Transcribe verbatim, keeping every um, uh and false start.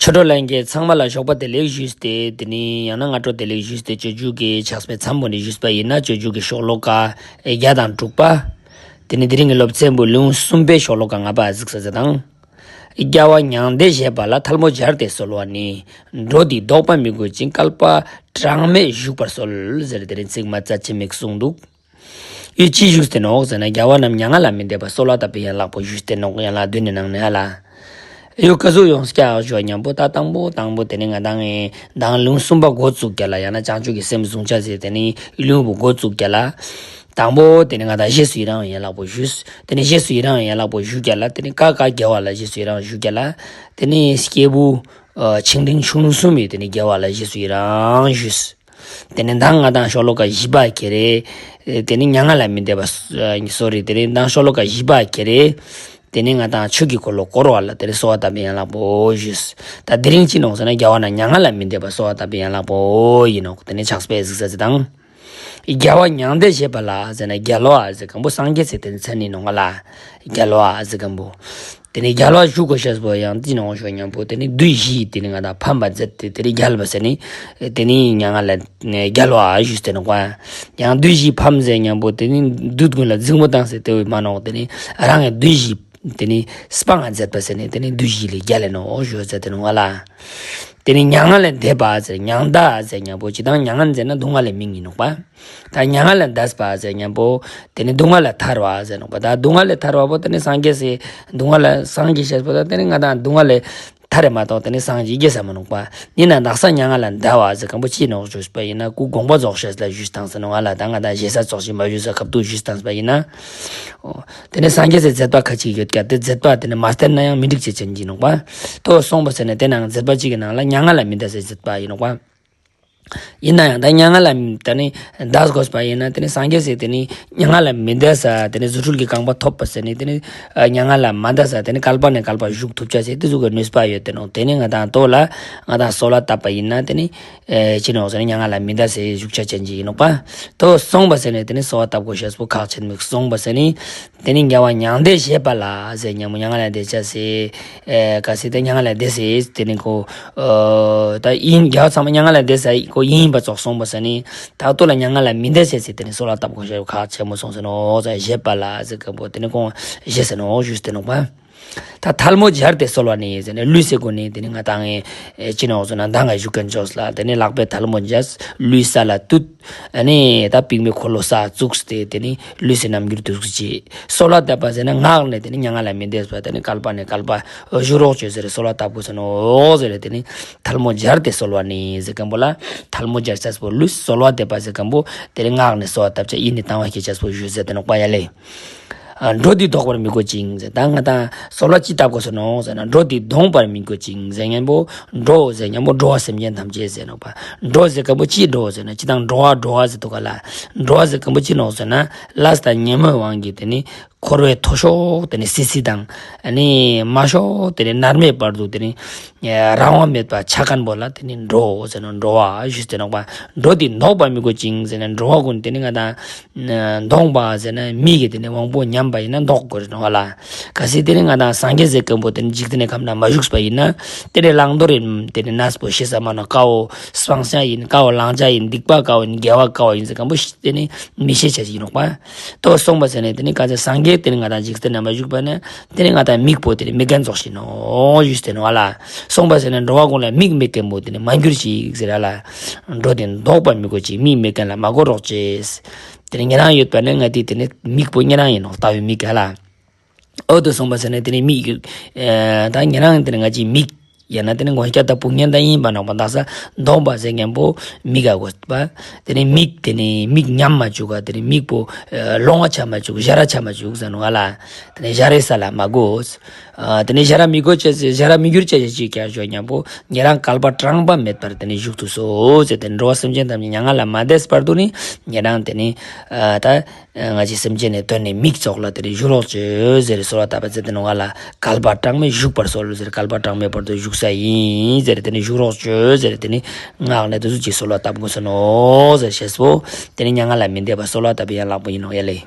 ཆོས་གྲོགས་ལྷན་རྒྱས་ཚང་མ་ལ་ཞོགས་པ་བདེ་ལེགས་ཞུས་ཏེ། དེ་ནས་ཡང་ན་སྔ་དྲོ་བདེ་ལེགས་ཞུས་ཏེ། སྤྱོད་འཇུག་གི་ཕྱག་དཔེ་མཚམས་པོ་ནས་ཞུས་པ་ཡིན་ན། སྤྱོད་འཇུག་གི་ཤོ་ལོ་ཀ་བརྒྱ་དང་དྲུག་པ། དེ་ནས་དེ་རིང་གི་སློབ་ཚན་པོ་ལེའུ་གསུམ་པའི་ཤོ་ལོ་ཀ་ལྔ་པ་གཟིགས་ས་མཛད་དང་། རྒྱལ་བ་མྱང་འདས་བཞེད་པ་ལ། ཐལ་མོ་སྦྱར་ཏེ་གསོལ་བ་ནི། འགྲོ་འདི་ལྡོག་པར་མི་དགོད་ཅིང་། བསྐལ་པ་གྲངས་མེད་བཞུགས་པར་གསོལ། ཟེར་དེ་རིང་ཚིག་མ་རྩ་ཆེ་མིག་གསུངས་འདུག་ཡོད་ཅི་ཞུས་ཏེ་ནོག་ཟེར་ན། རྒྱལ་བ་རྣམས་མྱ་ངན་ལས་མི་འདའ་བར། གསོལ་བ་བཏབ་པའི་ཡན་ལག་པོ་ཞུས་ཏེ་ནོག་ཡན་ལག་བདུན་ནི་ནང་ནས་ཨ་ལ། ཡོད་ཀ་ཟུག་ཡོངས་སྐྱ་ཞུ་བ་མཉམ་པོ། ད་དང་པོ་དང་པོ་དེ་ནི་ང་དང་ངི་དང་ལེའུ་གསུམ་པ་འགོ་བཙུགས་རྒྱ་ལ། ཡང་ན་བྱང་ཆུབ་ཀྱི་སེམས་བཟུང་བྱ་ཟེར་དེ་ནི་ལེའུ་པོ་འགོ་བཙུགས་རྒྱ་ལ། དང་པོ་དེ་ནི་ང་དང་རྗེས་སུ་ཡི་རང་བའི་ཡན་ལག་པོ་ཞུས། དེ་ནི་རྗེས་སུ་ཡི་རང་བའི་ཡན་ལག་པོ་ཞུ་རྒྱ་ལ། དེ་ནི་ཀ་ཀ་རྒྱལ་བ་ལ་རྗེས་སུ་ཡི་རང་ཞུ་རྒྱ་ལ། དེ་ནི་སྐྱེས་བུ་ཆེ་འབྲིང་ཆུང་གསུམ་ཡོད། དེ་ནི་རྒྱལ་བ་ལ་རྗེས་སུ་ཡི་རང་ཞུས། དེ་ནས་མདང་ང་དང་ཤོ་ལོ་ཀ་བཞི་པ་ཁྱེར་རེ། དེ་ནས་མྱ་ངན་ལས་མི་འདའ་བར། སོ་རི། དེ་ནས་མདང་ཤོ་ལོ་ཀ་བཞི་པ་ཁྱེར་རེ། དེ་ནས་ང་དང་ཆོས་ཀྱི་འཁོར་ལོ་བསྐོར་བ་ལ་དེ་ནས་གསོལ་བ་བཏབ་པའི་ཡན་ལག་པོ་ཞུས། ད་དེ་རིང་ཅི་ནོག་ཟེར་ན། རྒྱལ་བ་རྣམས་མྱ་ངན་ལས་མི་འདའ་བར་གསོལ་བ་བཏབ་པའི་ཡན་ལག་པོ་ཡིན་ནོག་དེ་ནས་ཕྱག་དཔེ་གཟིགས་ས་ཟེར་དང་། རྒྱལ་བ་མྱང་འདས་བཞེད་པ་ལ་ཟེར་ན། རྒྱལ་བ་ཟེར་མཁན་པོ་སངས་རྒྱས་ཟེར་དེ་ནི་མཚན་ནི་ནོག་ང་ལ། རྒྱལ་བ་ཟེར་མཁན་པོ། དེ་ནས་རྒྱལ་བ་ཞུ་དགོས་ཤེས་པོ་ཡང་ཅི་ནོག་ཞུ་མཉམ་པོ། དེ་ནས་བདུད་བཞི་དེ་ནི་ང་དང་ཕམ་པ་མཛད་དེ། དེ་ནས་རྒྱལ་བ་ཟེར་ནི། དེ་ནི་མྱ་ངན་ལས་རྒྱལ་བ་ཞུས་ཏེ་ནོག་པ། ཡང་བདུད་བཞི་ཕམ་ཟེར་མཉམ་པོ་དེ་ནི་བདུད་ཀུན་ལ་འཛིང་མོ་བཏང་ཟེར་དེ་བས་མ་ནོག་དེ་ནི་རང་གི་བདུད་བཞི་དེ་ནི་སྤང་ང་མཛད་པ་ཟེར་ནི། དེ་ནི་བདུད་བཞི་ལས་རྒྱལ་ལས་ནོག་ཞུ་ཟེར་ཏེ་ནོག་ང་ལ། དེ་ནི་མྱ་ངན་ལས་འདས་པ་ཟེར། མྱང་འདས་ཟེར་མཉམ་པོ་ཅི་དང་མྱ་ངན་ཟེར་ན་སྡུག་བསྔལ་ལས་མིང་ཡིན་ནོག་པ། ད་མྱ་ངན་ལས་འདས་པ་ཟེར་མཉམ་པོ། དེ་ནི་སྡུག་བསྔལ་ལས་ཐར་བ་ཟེར་ནོག་པ། ད་སྡུག་བསྔལ་ལས་ཐར་བ་པོ་དེ་ནི་སངས་རྒྱས་སི་སྡུག་བསྔལ་ལས་སངས་རྒྱས་ཤེས་པོ། ད་དེ་ནི་ང་དང་སྡུག་བསྔལ་ལས་ཐར་རེ་མ་གཏོགས་དེ་ནི་སངས་རྒྱས་རྒྱས་ས་མ་ནོག་པ། ཡིན་ན་དག་ས་མྱ་ངན་ལས་འདའ་བ་ཟེར་མཁན་པོ་ཅི་ནོག་ཞུས་པ་ཡིན་ན། སྐུ་དགོངས་པ་རྫོགས་ཤེས་ལ་ཞུས་བཏང་ཟེར་ནོག་ང་ལ། ད་ང་དང་ཞེ་ས་རྫོགས་ཤིང་མ་ཞུས་ས་ཁབ་ཏུ་ཞུས་བཏང་ཟེར་བ་ཡིན་ན། ཨོ། དེ་ནི་སངས་རྒྱས་སི་མཛད་པ་ཁ་ཅིག་ཡོད་ཀྱང་དེ་མཛད་པ་དེ་ནི་མ་བསྟན་ན་ཡང་མི་འགྲིག་ཅེས་ཅན་གྱི་ནོག་པ། དོ་སོང་པ་ཟེར་ནས་དེ་ནང་མཛད་པ་གཅིག་གི་ནང་ལ་མྱ་ངན་ལས་མི་འདའ་ཟེར་མཛད་པ་ཡིན་ནོག་པ། ཡིན་ན་ཡང་ད་མྱ་ངན་ལས་ད་ནི་འདའ་དགོས་པ་ཡིན་ན། དེ་ནི་སངས་རྒྱས་སི་དེ་ནི་མྱ་ངན་ལས་མི་འདའ་ས་དེ་ནི་རྫུ་འཕྲུལ་གྱི་རྐང་པ་ཐོབ་པ་ཟེར་ནི། དེ་ནི་མྱ་ངན་ལས་མ་འདའ་ས་དེ་ནི་བསྐལ་པ་ནས་བསྐལ་པ་བཞུགས་ཐུབ་ཆ་ཟེར་དེ་ཟུག་གི་ནུས་པ་ཡོད་དེ་ནོག་དེ་ནི་ང་དང་ལྟོ་ལ་ང་དང་གསོལ་བ་བཏབ་པ་ཡིན་ན་དེ་ནི་ཅི་ནོག་ཟེར་ན་མྱ་ངན་ལས་མི་འདའ་ཟེར་བཞུགས་ཆ་ཅན་གྱི་ཡིན་ནོག་པ། དོ་སོང་པ་ཟེར་ནས་དེ་ནི་གསོལ་བ་བཏབ་དགོས་ཤེས་པོ་ཁག་ཆེན་མིག་སོང་པ་ཟེར་ནི། དེ་ནི་རྒྱལ་བ་མྱང་འདས་བཞེད་པ་ལ་ཟེར་མཉམ་པོ་མྱ་ངན་ལས་འདས་ཆ་ཟེར། ཨེ་ག་ཟེར་དེ་མྱ་ངན་ལས་འདས་ཟེར་དེ་ནི་ཁོ། ཨོ། ད་ཡིན་རྒྱལ་བ་ཚང་མ་མྱ་ངན་ལས་འདས་ས་ཁོ་ཡིན་པ་ཙོགས་སོང་པ་ཟེར་ནི། ད་ལྟོ་ལ་མྱ་ངན་ལས་མི་འདས་ཟེར་ཟེར་དེ་ནི་གསོལ་བ་བཏབ་དགོས་ཤེས་ཁག་ཆེན་མོ་སོང་ཟེར་ནོག་ཟེར། བཞེད་པ་ལ་ཟེར་མཁན་པོ་དེ་ནི་ཁོང་བཞེད་ཟེར་ནོག་ཞུས་ཏེ་ནོག་པ། ད་ཐལ་མོ་སྦྱར་ཏེ་གསོལ་བ་ནི་ཟེར་ནས་ལུས་སི་སྒོ་ནས་དེ་ནི་ང་དང་ངི་ཅི་ནོག་ཟེར་ན་མདང་ང་བཞུགས་མཁན་ཅོག་ལ་དེ་ནི་ལག་པའི་ཐལ་མོ་སྦྱར། ལུས་ས་ལ་གཏུད། ཨ་ནི་ད་པུས་མོའི་འཁོར་ལོ་ས་བཙུགས་ཏེ་དེ་ནི་ལུས་སི་རྣམ་འགྱུར་དུ་བཞུགས་ཅི། གསོལ་བ་བཏབ་པ་ཟེར་ན་ངག་ནས་དེ་ནི་མྱ་ངན་ལས་མི་འདས་པ་དེ་ནི་བསྐལ་པ་ནས་བསྐལ་པ་བཞུགས་རོགས་བྱོས་ཟེར་གསོལ་བ་བཏབ་དགོས་ཟེར་ནོག་ཟེར། དེ་ནི་ཐལ་མོ་སྦྱར་ཏེ་གསོལ་བ་ནི་ཟེར་མཁན་པོ་ལ། ཐལ་མོ་སྦྱར་ཆ་ཟེར་པོ་ལུས། གསོལ་བ་འདེབས་པ་ཟེར་མཁན་པོ་དེ་ནི་ངག་ནས་གསོལ་བ་བཏབ་ཆ་ཡིད་ནས་དང་བ་བསྐྱེད་ཆ་ཟེར་པོ་ཞུ་ཟེར་ཏེ་ནོག་པ་ཡ་ལེ། ཨ། འགྲོ་འདི་ལྡོག་པར་མི་དགོད་ཅིང་ཟེར། ད་ང་དང་གསོལ་བ་ཅི་བཏབ་དགོས་ཟེར་ནོག་ཟེར་ན། འགྲོ་འདི་ལྡོག་པར་མི་དགོད་ཅིང་ཟེར་མཁན་པོ། འགྲོ་ཟེར་མཁན་པོ་འགྲོ་བ་སེམས་ཅན་ཐམས་ཅད་ཟེར་ནོག་པ། འགྲོ་ཟེར་མཁན་པོ་ཅི་འགྲོ་ཟེར་ན། ཅི་དང་འགྲོ་བ་འགྲོ་བ་ཟེར་དུ་ག་ལ། འགྲོ་བ་ཟེར་མཁན་པོ་ཅི་ནོག་ཟེར་ན། ལས་དང་ཉོན་མོངས་དབང་གིས་དེ་ནི་འཁོར་བའི་མཐོ་ཤོས་དེ་ནི་སི་སི་དང་། ཨ་ནི་དམའ་ཤོས་དེ་ནི་མནར་མེད་བར་དུ་དེ་ནི་རང་དབང་མེད་པ་ཆ་མཁན་པོ་ལ་དེ་ནི་འགྲོ་ཟེར་ནོག་འགྲོ་བ་ཞུས་ཏེ་ནོག་པ། འགྲོ་འདི་ལྡོག་པར་མི་དགོད་ཅིང་ཟེར་ན། འགྲོ་བ་ཀུན་དེ་ནི་ང་དང་ལྡོག་པ་ཟེར་ན་མིག་གི་དེ་ནི་དབང་པོ་ཉམས་པ་ཡིན་ན་ལྡོག་དགོས་རེད་ནོག་ལ། གལ་སྲིད་དེ་ནི་ང་དང་སངས་རྒྱས་ཟེར་མཁན་པོ་དེ་ནི་འཇིག་རྟེན་ནས་ཁམས་ན་མ་བཞུགས་པ་ཡིན་ན། དེ་ནི་བླང་དོར་ཡིན། དེ་ནི་གནས་པོ་ཤེས་ས་མ་ནོག་དཀའ་བོ་སྤང་བྱ་ཡིན། དཀའ་བོ་བླང་བྱ་ཡིན། སྡིག་པ་དཀའ་བོ་ཡིན། དགེ་བ་དཀའ་བོ་ཡིན་ཟེར་མཁན་པོ་ཤི་དེ་ནི་མི་ཤེས་ཆ་ཞིག་ཡིན་ནོག་པ། དོ་སོང་པ་ཟེར་ནས་དེ་ནི་ག་ཚོད་སངས་རྒྱས་དེ་ནི་ང་དང་འཇིག་རྟེན་ན་མ་བཞུགས་པ་ན། དེ་ནི་ང་དང་མིག་པོ་དེ་ནི་མིག་རྒན་རྫོགས་ཤིག་ནོག་ཞུས་ཏེ་ནོག་ལ། སོང་པ་ཟེར་ནས་འགྲོ་བ་ཀུན་ལ་མིག་མེད་མཁན་པོ་དེ་ནི་མ་འགྱུར་ཅིག་ཟེར་ལ། འགྲོ་འདི་ལྡོག་པར་མི་དགོད་ཅིང་། མིག་མེད་མཁན་ལ་མ་དགོད་རོགས་བྱེད། དེ་ནི་ཉེ་རང་ཡོད་པ་ནི་ང་དེ་དེ་ནི་མིག་པོ་ཉེ་རང་ཡིན་ནོག་ལྟ་བའི་མིག་ག་ལ། འོ་དོ་སོང་པ་ཟེར་ནས་དེ་ནི་མིག་ཨ་ད་ཉེ་རང་དེ་ནི་ང་ཅི་མིག་ཡང་ན་དེ་ནི་མགོན་སྐྱབས་དང་དཔུང་གཉེན་དང་ཡིན་པ་ནོག་པ། དག་ས་ལྡོག་པ་ཟེར་མཁན་པོ་མིག་ག་དགོས་པ། དེ་ནི་མིག་དེ་ནི་མིག་ཉམས་མ་བཅུག་ག་དེ་ནི་མིག་པོ་ལོང་བ་ཆ་མ་བཅུག་ཞ་ར་ཆ་མ་བཅུག་ཟེར་ནོག་ལ། དེ་ནི་ཞ་རའི་ས་ལ་མ་དགོས། ཨ་དེ་ནི་ཞ་ར་མི་དགོས་ཅེས་ཞ་ར་མི་འགྱུར་ཅེས་ཅིག་ཀྱང་ཞོ་མཉམ་པོ་ཉེ་རང་བསྐལ་པ་གྲངས་པ་མེད་པར་དེ་ནི་བཞུགས་ཐུབ་སོ་ཟེར། དེ་ནི་འགྲོ་བ་སེམས་ཅན་ཐམས་ཅད་མྱ་ངན་ལས་མ་འདས་བར་དུ་ནི་ཉེ་རང་དེ་ནི་ཨ་ད། ང་ཅི་སེམས་ཅན་ནི་དོན་ནི་མིག་ཙོགས་ལ་དེ་ནི་བཞུགས་རོགས་བྱོས་ཟེར་གསོལ་བ་བཏབ་པ་ཟེར་ཏེ་ནོག་ལ། བསྐལ་པ་གྲངས་མེད་བཞུགས་པར་གསོལ་ཟེར། བསྐལ་པ་གྲངས་མེད་བར་དུ་བཞུགས་ས་ཡིན་ཟེར། དེ་ནི་བཞུགས་རོགས་བྱོས་ཟེར། དེ་ནི་ངག་ནས་དེ་ཚོ་ཅིག་གསོལ་བ་བཏབ་དགོས་ས་ནོག་ཟེར་ཞེས་པོ། དེ་ནི་མྱ་ངན་ལས་མི་འདའ་བར་གསོལ་བ་བཏབ་པའི་ཡན་ལག་པོ་ཡིན་ནོག་ཡ་ལེ།